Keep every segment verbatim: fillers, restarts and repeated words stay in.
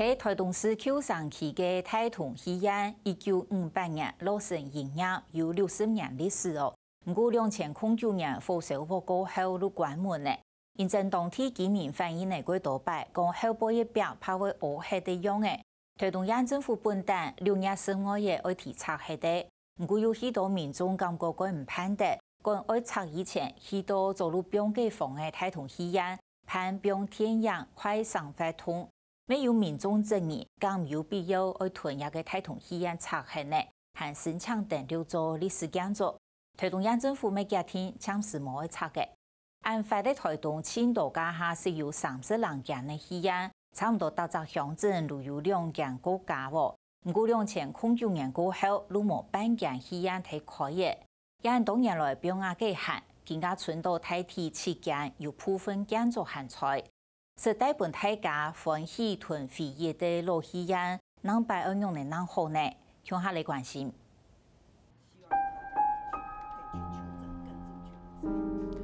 係臺東市舊城區个大同戲院，一九五八年落成營業，有六十年歷史哦。毋過兩千空九年火燒鑊過後就關門了。因爭當地居民反映了過多擺，講後背一壁怕會屙忒个樣仔。臺東縣政府本旦六月十五日愛提拆忒个，毋過有許多民眾感覺過毋盼得，趕愛拆以前去到做路放街坊个大同戲院，辦放電影快閃活動。乜有民眾質疑，敢有必要愛同這个大同戲院拆忒呢？還申請登錄做歷史建築。臺東縣政府乜決定暫時無愛拆个。恁闊个臺東盡多加下係有三十零間个戲院，差毋多逐隻鄉鎮都有兩間過加哦。毋過兩千空九年過後，就無半間戲院忒開了。 也恁多年來放啊个閒，今下伸到大體七間，有部分建築還在。實在分大家歡喜同回憶个老戲院，下擺愛仰仔弄好呢？共下來關心。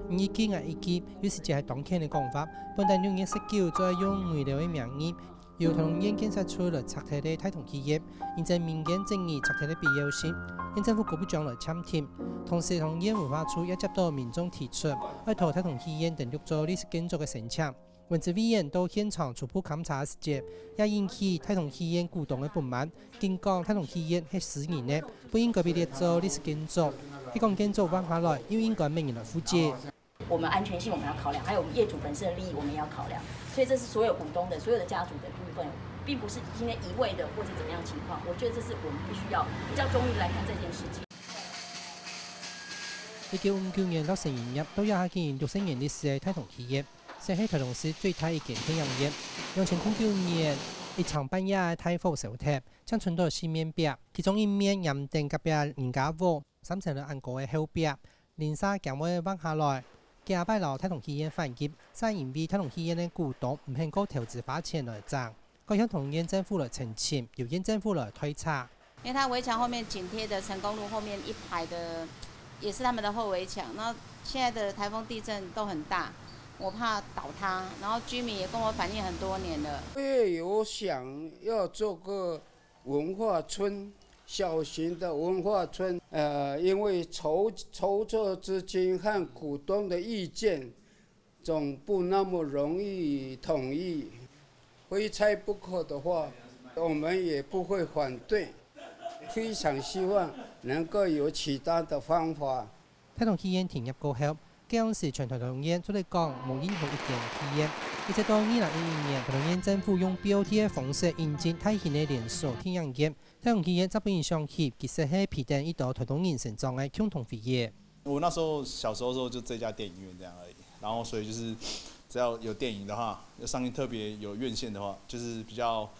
你一句𠊎一句，有時節係當欠个講法，本旦六月十九就愛用危樓个名義， 由臺東縣建設處來拆忒个大同戲院，因爭民間爭議拆忒个必要性，縣政府姑不將來暫停。同時，臺東縣文化處也接到民眾提出，愛討大同戲院登錄做歷史建築个申請。文資委員到現場初步勘查時節，也引起大同戲院股東个不滿，緊講大同戲院係私人个，不應該被列做歷史建築。係講建築橫下來，又應該麼人來負責？ 我們安全性我們要考量，還有我們業主本身的利益我們也要考量，所以這是所有股東的、所有的家族的部分，並不是今天一味的或者怎麼樣情況。我覺得這是我們必須要比較中立來看這件事情。一九五九年落成營業，到這下已經六十年歷史个大同戲院，算係臺東市最大一間電影院。兩千空九年，一場半夜个大火燒忒，淨伸到四面壁，其中一面黏等隔壁人家屋，三層樓恁高个後壁， 零舍驚會橫下來。幾下擺摎大同戲院反映，就因為大同戲院个股東毋肯過投資花錢來整，過向桃園縣政府來陳情，由縣政府來退查。因為它圍牆後面緊貼的成功路後面一排的，也是他們的後圍牆。那現在的颱風地震都很大，我怕倒塌，然後居民也跟我反映很多年了。我也有想要做個文化村，小型的文化村，呃，因為籌，籌措資金和股東的意見，總不那麼容易統一，非拆不可的話，我們也不會反對，非常希望能夠有其他的方法。 大同戲院停業過後，該央時全臺東縣做得講無任何一間戲院。一直到二零一一年，臺東縣政府用B O T个方式引進大型个連鎖電影院，大同戲院正分人想起，其實係陪等一兜臺東人成長个共同回憶。我那時候小時候的時候就這家電影院這樣而已，然後所以就是只要有電影的話，有上映特別有院線的話，就是比較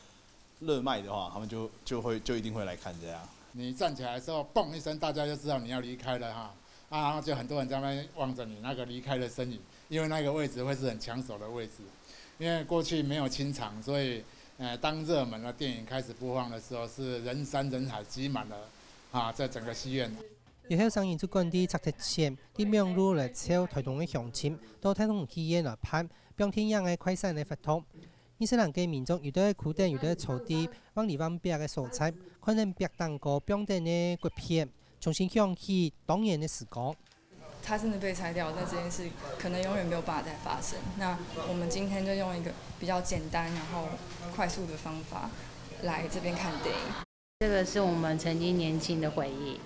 熱賣的話，他們就，就會，就一定會來看這樣。你站起來的時候，嘣一聲，大家就知道你要離開了哈。啊，然後就很多人在那邊望著你那個離開的身影，因為那個位置會是很搶手的位置。因為過去沒有清場，所以，呃，當熱門的電影開始播放的時候，是人山人海擠滿了，啊，這整個戲院。有後生人就趕在拆忒前，在網路來招臺東个鄉親，到大同戲院來辦放電影个快閃个活動。二十零個民眾，有兜係跍等，有兜係坐在橫裡橫壁个所在，看等壁頂高放等个骨片，重新想起當年个時光。它真的被拆掉，那這件事可能永遠沒有辦法再發生。那我們今天就用一個比較簡單，然後快速的方法來這邊看電影。這個是我們曾經年輕的回憶。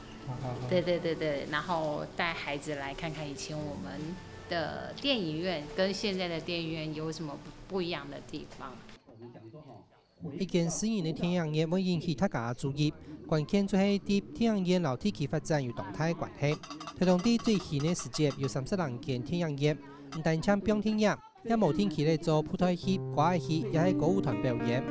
對對對對，然後帶孩子來看看以前我們的電影院跟現在的電影院有什麼不，不一樣的地方。 一間私人个電影院會引起大家个注意，關鍵就係在電影院摎地區發展有當大个關係。臺東在最興个時節有三十零間電影院，毋單淨放電影，也無定期來做布袋戲、歌仔戲，也係歌舞團表演。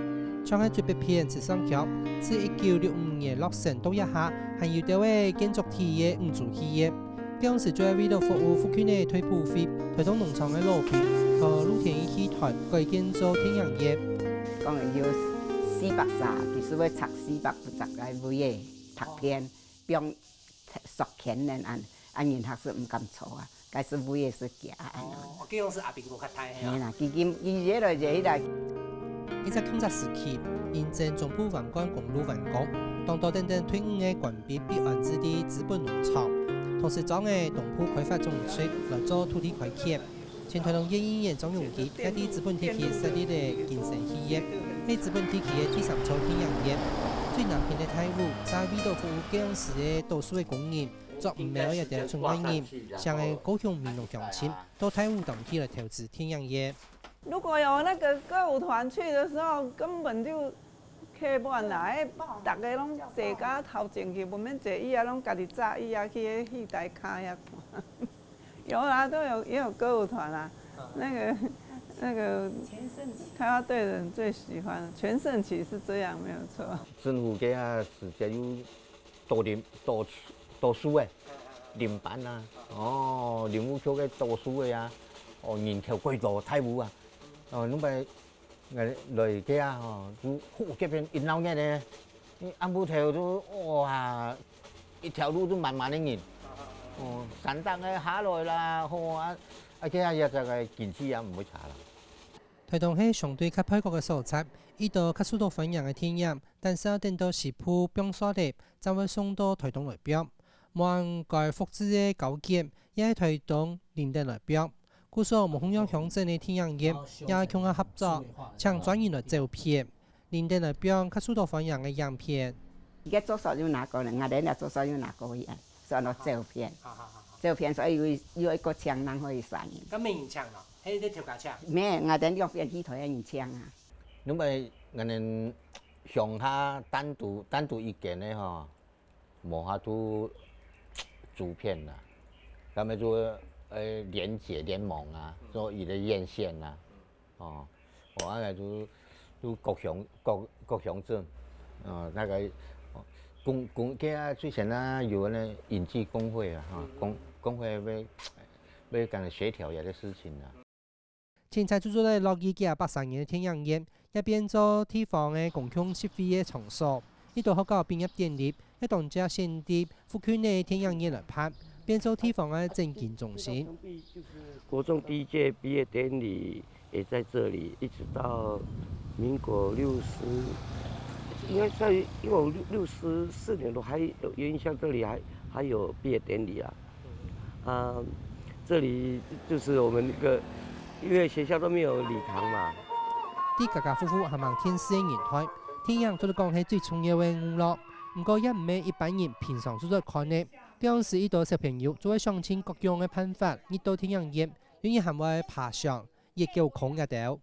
像係最北片池上橋，自一九六五年落成到這下，還有兜係建築體个五洲戲院。 該央時就係為著服務附近个退補會、臺東農場个老兵，摎陸天一戲團改建做電影院。講有四百儕，其實會拆四百五十個位个拆片，放塑圈个恁，啊人客係毋敢坐啊，該係位个係假恁。哦，該央時阿兵哥較大係啊。係啦，佢佢佢越來越起來。一隻共產時期，因爭中部橫貫公路完工，當多等等退伍个官兵被安置在資本農場，同時將个東部開發總區來做土地開墾。前臺東縣議員張永基也在資本地區設立了更生戲院，係資本地區个第三座電影院。最南片个大武，正為著服務該央時个多數个工人，做毋係愛一兜村外人，像个高雄美濃鄉親，到大武當地來投資電影院。 如果有那個歌舞團去的時候，根本就客滿啦，哎，大家攏坐甲頭前去，毋免坐椅啊，攏家己紮椅啊，去彼戲台跤遐看。有啦，都有，也有歌舞團啊。那個，那個，全盛期。開發隊的人最喜歡，全盛期是這樣，沒有錯。政府該下時節有多林，多，多樹誒，林班啊，哦，林務局个多樹个啊，哦，人口過多，大武啊，哦，你 𠊎來該下吼，就好這片一鬧熱呢。暗晡頭就，哇，一條路就滿滿个人。哦，山頂个下來啦，吼，啊，啊，該下也這個景氣也毋會差啦。臺東係相對較背角个所在，遇到較受到歡迎个電影，但是要等到十步放煞了，正會送到臺東來放。無人該複製个高級，也係臺東林頂來放。 故所無共樣鄉鎮个電影院也共下合作，請專人來走片，林頂來放較受到歡迎个影片。佢个左手就拿過來，𠊎等个左手就拿過去，所以照片，照片，所以有，有一個牆人可以閃人。該無人請咯，係在頭家請。無，𠊎等兩邊戲台个人請啊。因為𠊎等鄉下單獨，單獨一間个吼， 無法度組片啦，他們就，呃，聯結聯盟啊，做一個院線啊，哦，哦，啊，就，就各鄉，各，各鄉鎮，哦，那個，哦，工，工，這最先啊，有那影劇工會啊，哈，工，工會要，要跟協調一個事情啊。 清採就做得落去幾下百三年个電影院，也變做地方个公共集會个場所。一到學校畢業典禮，也當借選在附近个電影院來辦，變做地方个振興中心。國中第一屆畢業典禮也在這裡，一直到民國六十，應該在，因為我六，六十四年都還有印象，這裡還，還有畢業典禮啊。 啊，這裡就是我們那個，因為學校都沒有禮堂嘛。在家家戶戶還吂電視个年代，電影做得講係最重要个娛樂，毋過也毋係一般人平常就做得看个。當時一兜小朋友就會想盡各樣个辦法，入到電影院，有人還會爬牆、越高空這兜。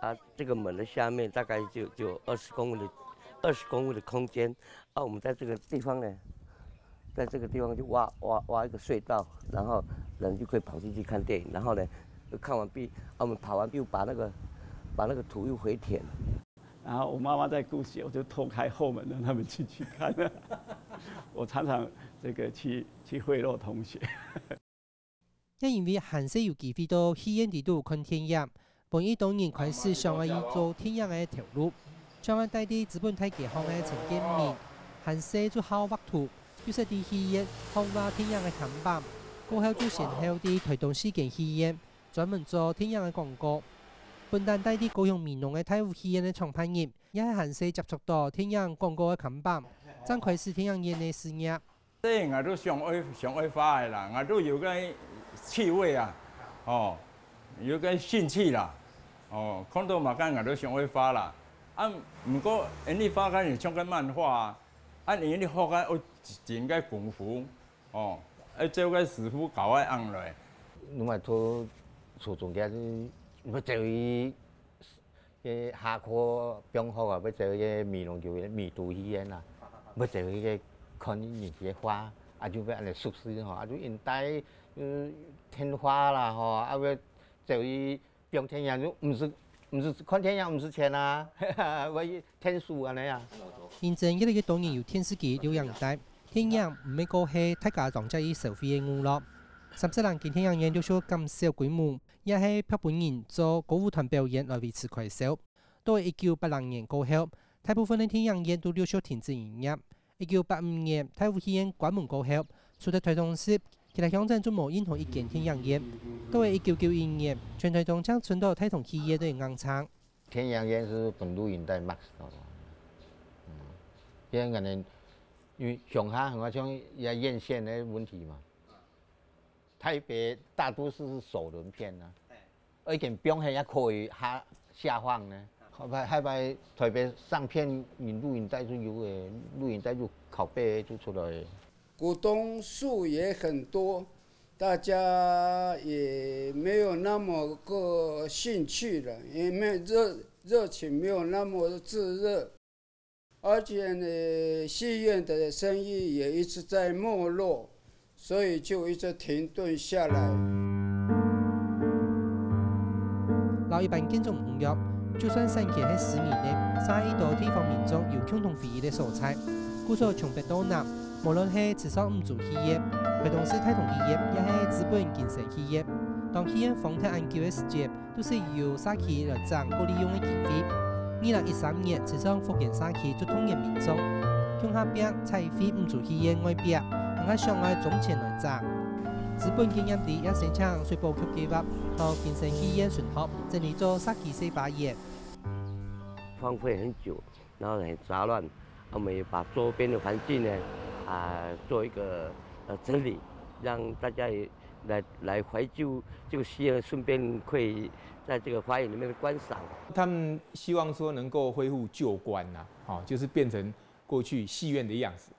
啊，這個門的下面大概就，就有二十公分的，二十公分的空間。啊，我們在這個地方呢，在這個地方就挖，挖，挖一個隧道，然後人就可以跑進去看電影。然後呢，看完畢，啊，我們跑完畢又把那個，把那個土又回填。然後我媽媽在顧鞋，我就偷開後門讓他們進去看。我常常這個去，去賄賂同學。 也因為還細有機會到戲院裡肚看電影，分一兜人開始想愛去做電影个頭路。像𠊎戴在資本大街項个陳建明，還細就好畫圖，就識在戲院畫畫電影个看板，過後就先後在臺東四間戲院專門做電影个廣告。本旦戴在高雄美濃个大武戲院个創辦人，也係還細接觸到電影廣告个看板，正開始電影院个事業。 這𠊎都想愛，想愛畫个啦，𠊎都有個趣味啊，哦，有個興趣啦，哦，看到麼个𠊎都想愛畫啦。啊，毋過，𠊎畫个係像個漫畫啊，啊，𠊎畫个愛真个功夫，哦，愛照個師傅教个樣來。因為讀初中个時，毋係走去 該下課放學啊，愛走去該美濃區个美都戲院啊，愛走去該看人家个畫，啊，就愛恁樣熟識吼，啊，就應該，呃，添畫啦吼，啊，愛走去放電影，就毋使，毋使看電影，毋使錢啊，愛去添書恁樣啊。因爭越來越多人有電視機、錄影帶，電影毋係過係大家當在意消費个娛樂。三十零間電影院陸續減少規模， 也係靠分人做歌舞團表演來維持開銷。到一九八零年過後，大部分个電影院都陸續停止營業。一九八五年，大武戲院關門過後，除忒臺東市，其他鄉鎮就無任何一間電影院。到一九九一年，全臺東正伸到大同戲院个硬撐。天陽煙是分錄影帶mix到的。嗯，因為可能因為鄉下很多像也院線的問題嘛，台北大都市是首輪片啊，而且放現在可以下下放呢，後排後排台北上片，你錄影帶就有誒，錄影帶就拷貝就出來。股東數也很多，大家也没有那么个兴趣了，也没有热热情，没有那么炙热。而且呢，戏院的生意也一直在没落，所以就一直停顿下来。摎一般建築毋共樣，就算產權係私人个，成一兜地方民眾有共同回憶个所在。故所從北到南，無論係池上五組戲院、臺東市大同戲院，也係知本金山戲院，當戲院荒忒恁久个時節， 都係由社區來整過利用个經費。二零一三年，池上福建社區就動員民眾，共下拚彩繪五組戲院外壁，還較想愛裝錢來整。知本紀念地也申請水保局計畫，到金山戲院脣項整理做社區細花園。荒廢很久，然後很雜亂，我們也把周邊的環境呢，啊，做一個呃整理，讓大家也 來來懷舊這個戲院，順便可以在這個花園裡面觀賞。他們希望說能夠恢復舊觀呐，哦，就是變成過去戲院的樣子。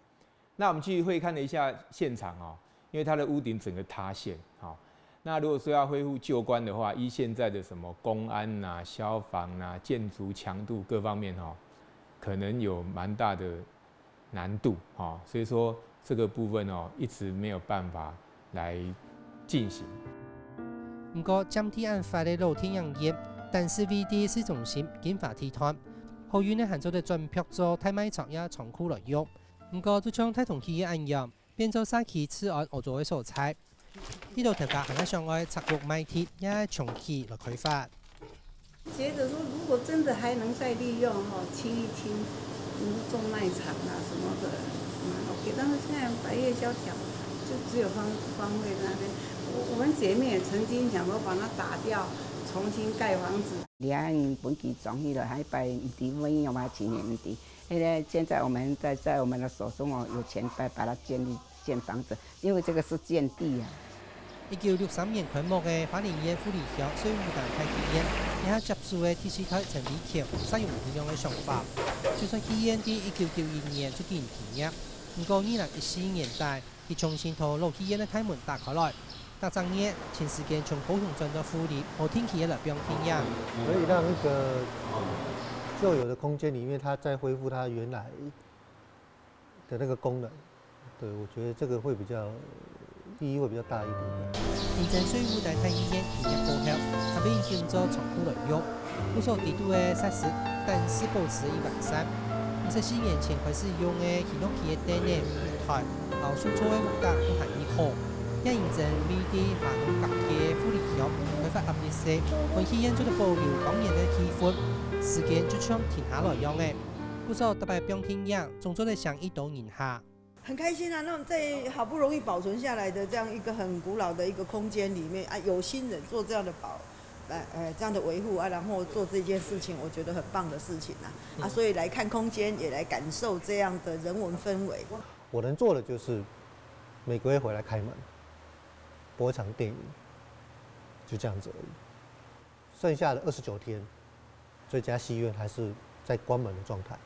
那我們去會勘了一下現場哦，因為它的屋頂整個塌陷，哦，那如果說要恢復舊觀的話，依現在的什麼公安呐、消防呐、建築強度各方面哦，可能有蠻大的 難度，哈，所以說這個部分哦，一直沒有辦法來進行。毋過，佔地恁闊个老電影院，單是位在市中心金華地段，好運个還做得轉闢做大賣場也倉庫來用。毋過，就像大同戲院恁樣，變做社區治安惡做个所在。 呢度頭家還較想愛拆屋賣地，也愛重起來開發。覺得說，如果真的還能再利用吼，清一清，嗯，種賣場啊什麼的，蠻 OK。但是現在百業蕭條，就只有荒荒廢在那邊。我我們姐妹也曾經想說把它打掉，重新蓋房子。連本地種起來，還擺毋知，因為嘛，今年毋知。現在現在我們在在我們的手中哦，有錢把把它建立建房子，因為這個是建地啊。 一九六三年開幕个花蓮縣富里鄉水舞台大戲院，這下接手个第四代陳立強，煞有毋一樣个想法。就算戲院在一九九一年就經營停業，毋過二零一四年底，佢重新同老戲院个大門打開來。逐隻月，尋時間從高雄轉到富里，好定期个來放電影。可以讓那個舊有的空間裡面，它再恢復它原來的那個功能。對，我覺得這個會比較意義會比較大一點。現在水舞台大戲院停業過後，還被人用做倉庫來用，故所底肚个設施，但是保持一完善。毋識四年前開始用个檜屋企个凳仔、舞台，摎手做个屋頂都還已好。也因為位在華東隔壁个富里鄉，開發壓力細，分戲院做得保留當年个氣氛，時間就像停下來樣仔。故所逐擺放電影，總做得省一兜銀下。 很開心啊！那在好不容易保存下來的這樣一個很古老的一個空間裡面啊，有心人做這樣的保，呃呃這樣的維護啊，然後做這件事情，我覺得很棒的事情啊啊，所以來看空間，也來感受這樣的人文氛圍。我能做的就是每個月回來開門，播一場電影，就這樣子而已。剩下的二十九天，這家戲院還是在關門的狀態。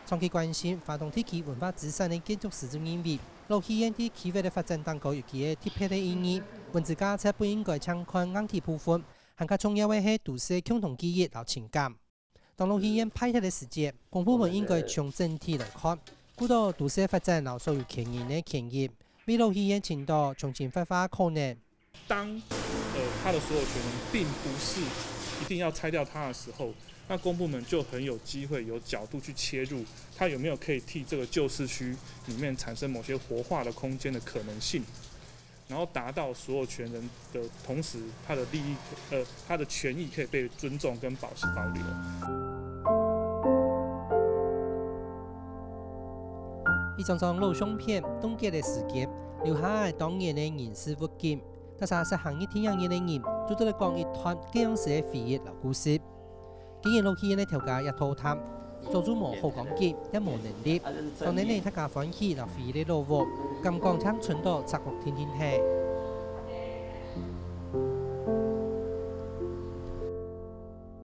長期關心華東地區文化資產个建築師就認為，老戲院在區域个發展當中有佢个特別个意義，文資價值不應該淨看硬體部分，還較重要个係都市个共同記憶摎情感。當老戲院敗忒个時節，公部門應該從整體來看，顧到都市个發展摎所有權人个權益，為老戲院尋到重新發揮个可能。 當呃它的所有權人並不是一定要拆掉它的時候，那公部門就很有機會有角度去切入，它有沒有可以替這個舊市區裡面產生某些活化的空間的可能性，然後達到所有權人的同時，他的利益呃他的權益可以被尊重跟保保留。 一張張老相片，凍結个時間，留下來當年个人事物件。大家識行入電影院个人，就做得講一段該樣時个回憶摎故事。今日落去呢，頭家也拖沓，早就無好趕急，也無能力，當然呢，大家歡喜來回个老屋，敢講正伸到赤腳定定忒。